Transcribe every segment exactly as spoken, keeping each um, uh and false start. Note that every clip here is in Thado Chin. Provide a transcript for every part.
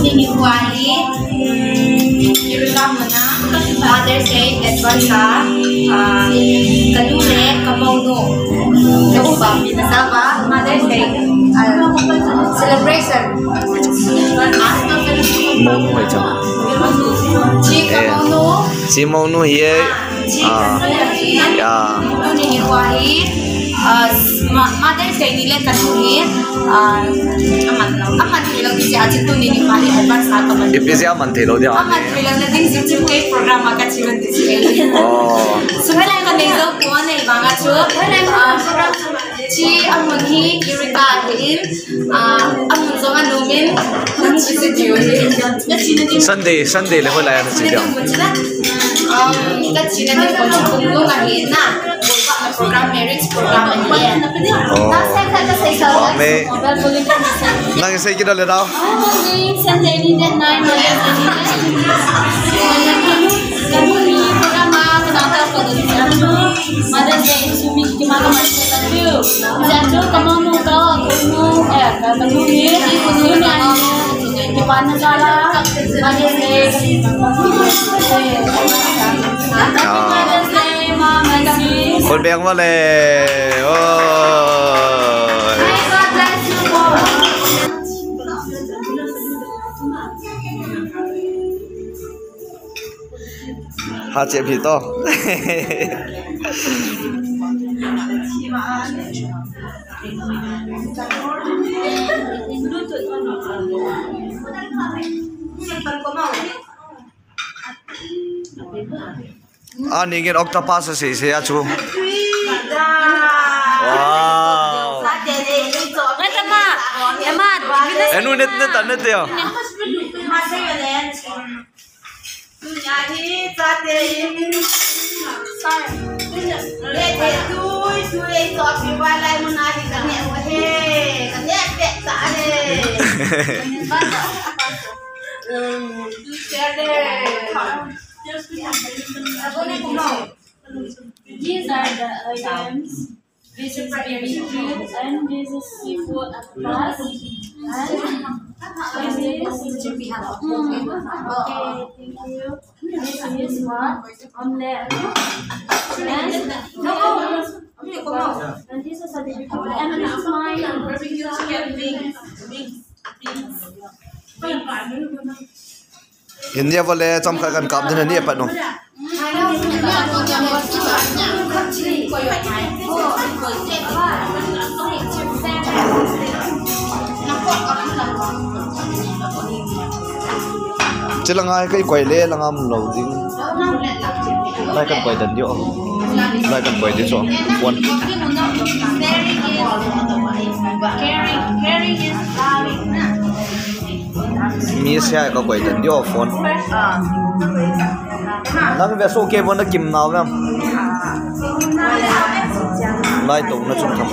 Tuni hi Mother's Day advance a, ah, kanu le kamonu, Mother's Day, ah, celebration. Monu hi chang. Chi kamonu. Chi monu hi e. Ah, ya. Tuni hi, ah, Mother's Day ni le kanu hi, ah, aman, aman thei lou ti sia, chi tuni hi advance a kaman. Ipi sia aman thei lou dia. Aman thei lou na ding si chu kei program a kachi man ti sia. Oh. Sum helai kanei jou pon, ahivang a chu, ah, chi amun hi Eureka ahin. Ah, amun jong anom in, nachi se diu hi. Sunday, Sunday le hoilai a nachi diu. Um, kachina diu kon chu kum lung ahi na. Program, marriage program ahi. Oh. Amen. Nang sei kit le tao. Sunday ni date nine, Mother's Day. Mother's Day, sumi ki mother, mother, thank you. Jatu kamonu ka, kunu, eh, ka, kunu ni, kunu ni, ki pana jala, Mother's Day. Happy Mother's Day, Mama. Kon beng vale. Oh. May God bless you more. Ha che phi to. A, ningin octopus a sei sei a chu. Wow. Anu net net net ya. Tunia hi chate in. Sorry. Tunia le te tui tui to pi wa lai mun a hi ka ne wa he. Ka ne pe ta he. Um, tu che le. These are the items. This is B B Q and this is seafood octopus. And this is, okay, thank you. This is what? Omelette. And, no, no, no. And this is a B B Q. And this is mine. Barbecue chicken wings. Wings. Wings. India vale cham khat kan kap din ani apat no. Che langa kai koi le langa um lou ding. Lai kan koi dan diu. Lai kan koi diu chu. Phone. Caring, caring is loving. Mi sia ka koi dan diu phone. Nang ve so ke bona kim nau ve. Lai to na chung tham.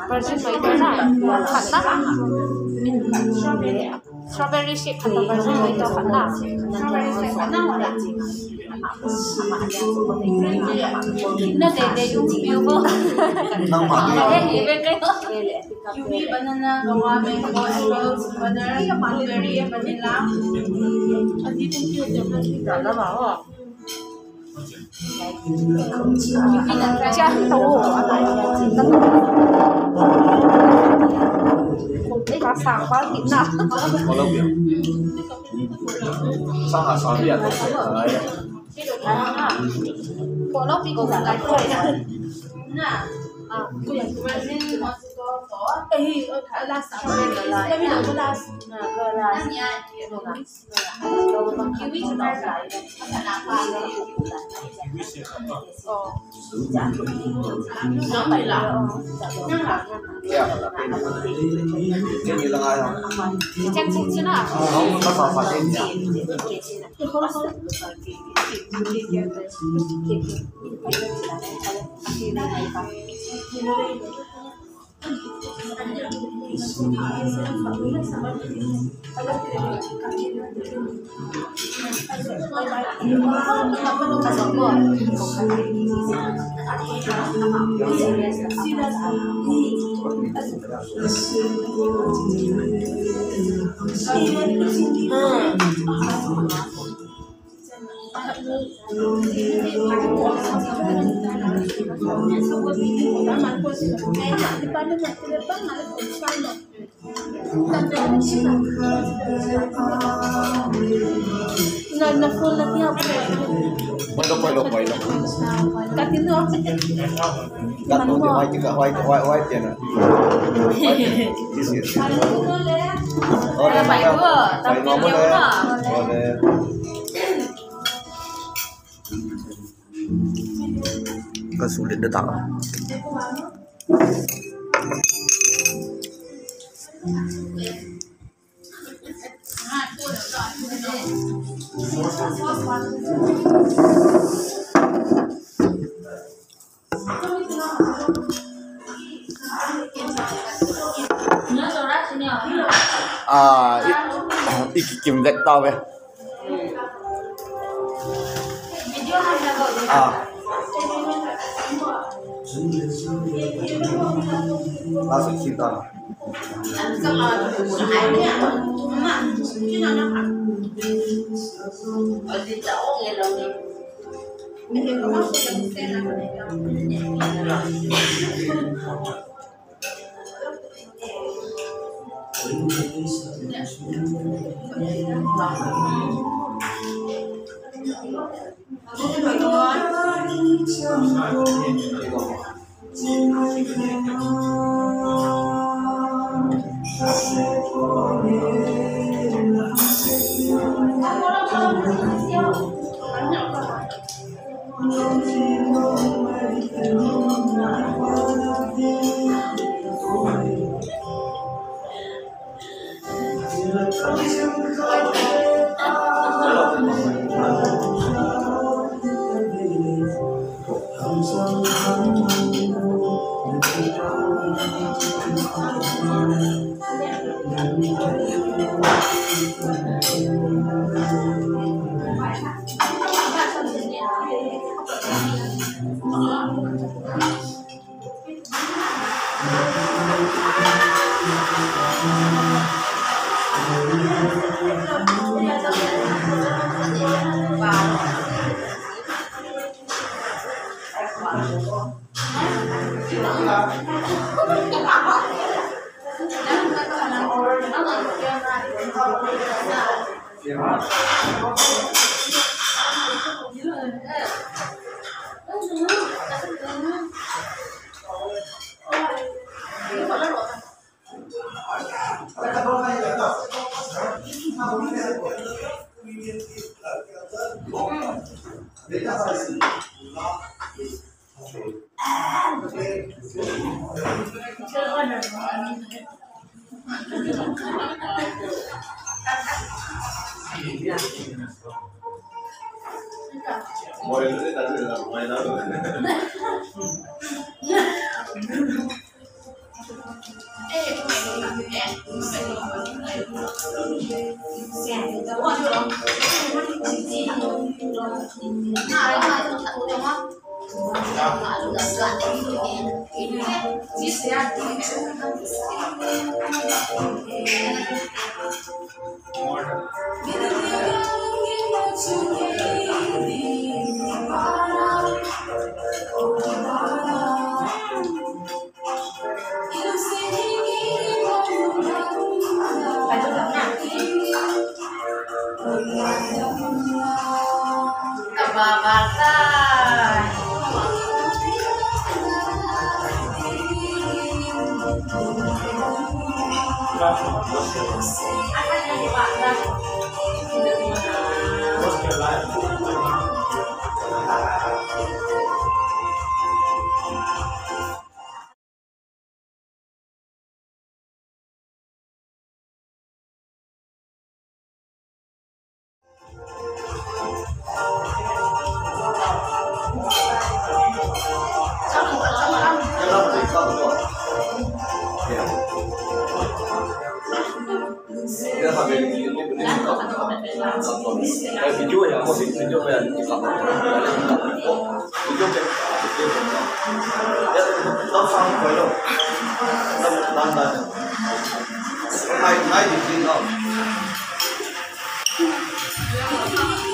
Virgin mai to na. Khat na. Strawberry shake khat to virgin mai to khat na. Na de de yung view bo. Nang ma de. Eh, ni be ke. Kiwi, banana, guava, mango, apples, butter, blueberry, vanilla. Dala ba ho. Cha to. Kum te ka sang ba ki na. Sang a sang ya. Ko lo pi ko ka ko. Na. Ah. Eh, last, last, last. Na, na phone na tiya. Poi lo, poi lo, poi lo. Katin no. Kat no, wai, wai, wai, wai, wai, tiya na. Wai, tiya. This is. Pai lo, pai lo, pai lo, pai lo. Ka sulit da ta. Ah, i, i kikim vek tauve. Ah. Last week kita.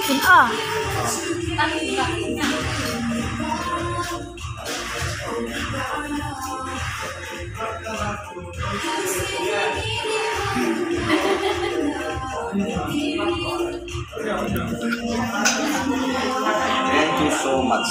Kin a. Thank you so much.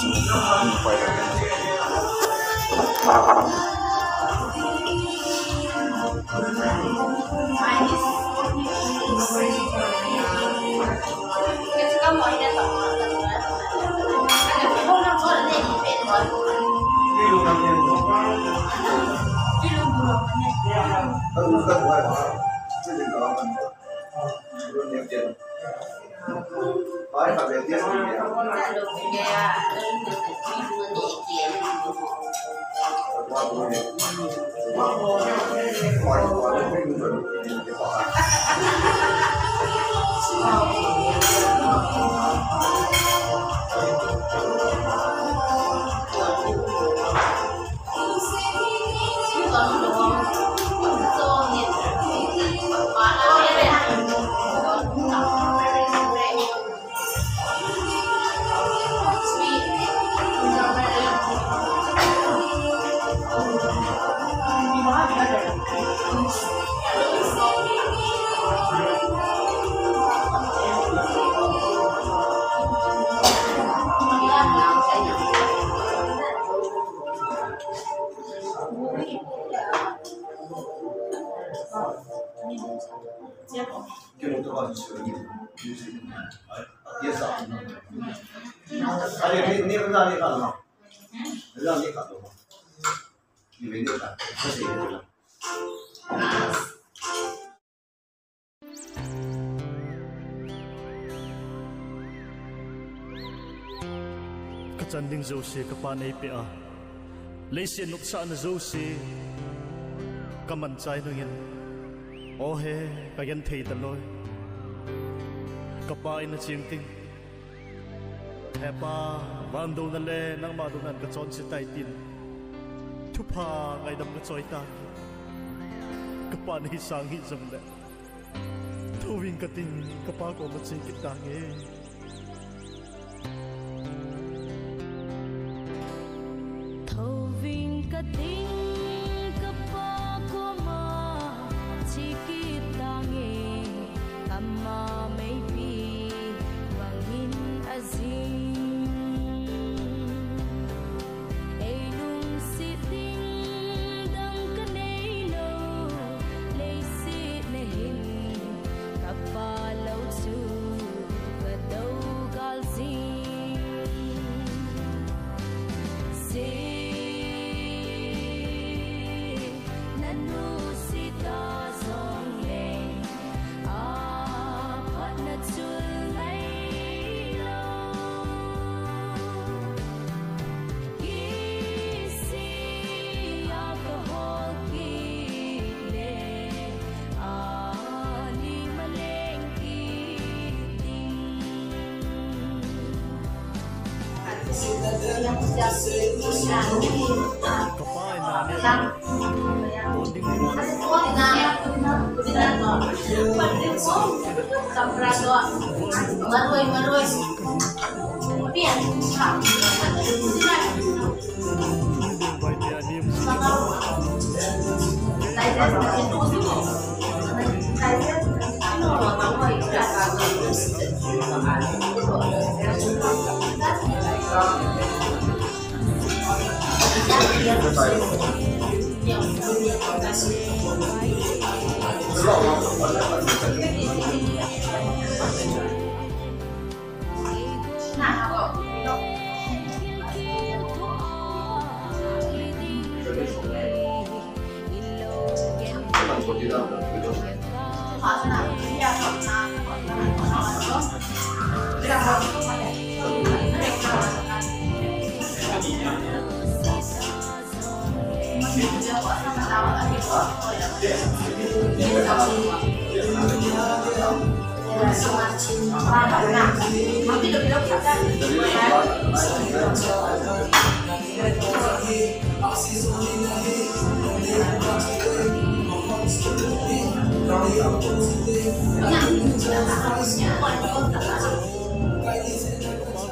Ka chan ding jouse ka Pa'n eipeh a, leiset nopsahna jouse ka manchai nungin, o he, ka genthei talou. Ka Pa in a ching ting, He Pa, van douna le nangma douna in ka chonse tai tin, thupha ngaidam ka choi tan. Ka Pa nahi sang hih jongle, thouving kating, ka Pa koma che kit tange. Thouving kating, ka Pa koma che kit tange. Ama meipi vangin ajing. Ei lungset ding dang ka neilou, leiset nahin ka Pa lou chu ka dou gal jing. Se, na nusi ta jongleng, a phatna chul ngailou. Kisi a ka hol kit le, a ni maleng kit ding. Koma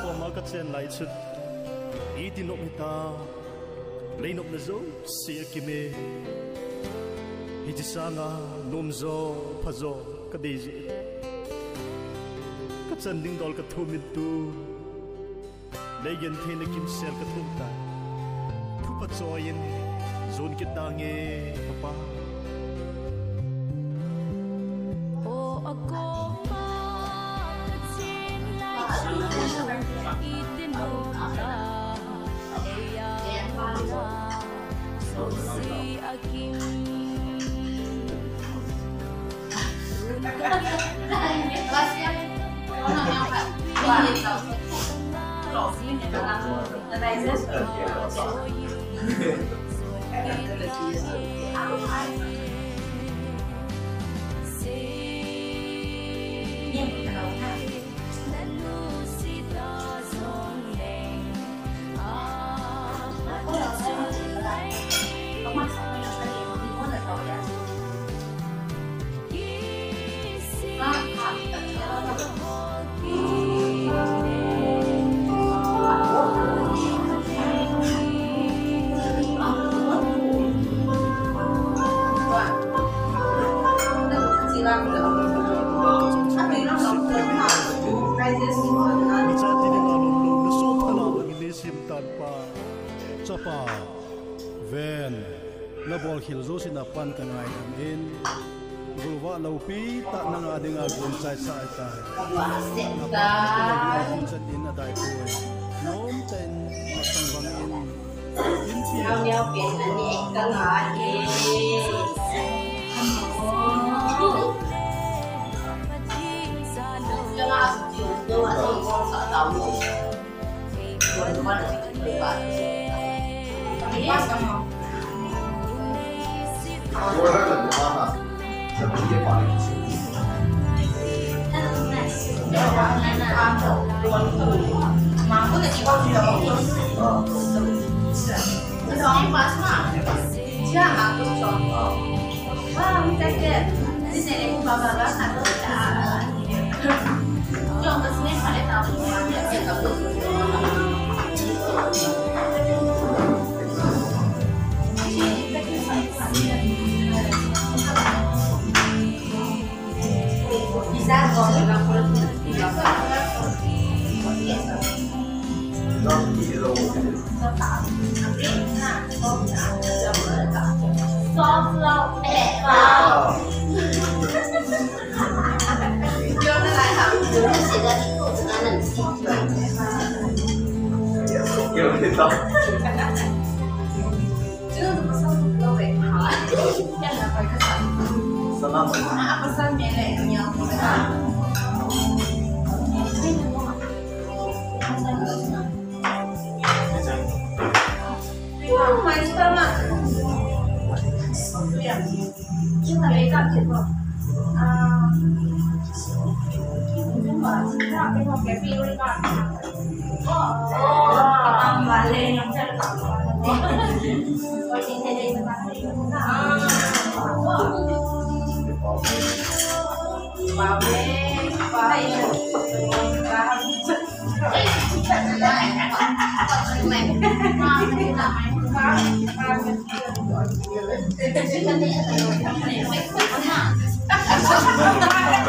koma kachen lai chun, iti nom hita, lei nopna jouse akim e. Hiche sanga nom jo, pha jo kadei jeh. Kachan ding dol kathum in tu, lei gentheina kimsel kathum tai. Thupha choi in jon kit tange, Papa. O, akoma kachen lai chu, iti nom ta, eia na, jouse akim. Chapa, ven, nabolkhel jouse na pan kangaidam in, golvah loupi tah nanga dinga gon chaisa ahitai. Napan khat in adai poi. Nomtah in masang bang in, in pi.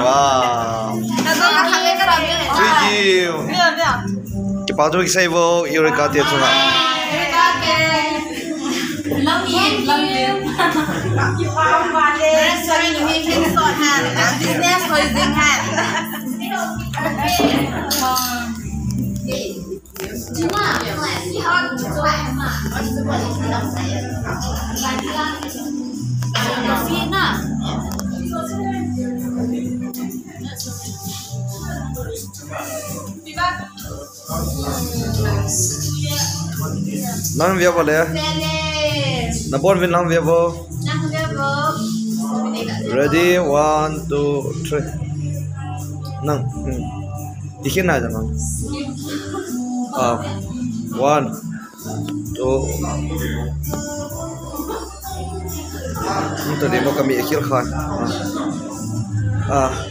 Wow. Thank you. Kipa thu kisei vo, Eureka te chunga. Love you, love you. Business hoijing hen. Nang via vale. Nabon vin nang via vo. Ready, one, two, three. Nang. Hmm. Ikin na nang. Ah, one, two. Nang tadi mo kami ikil khan. Ah.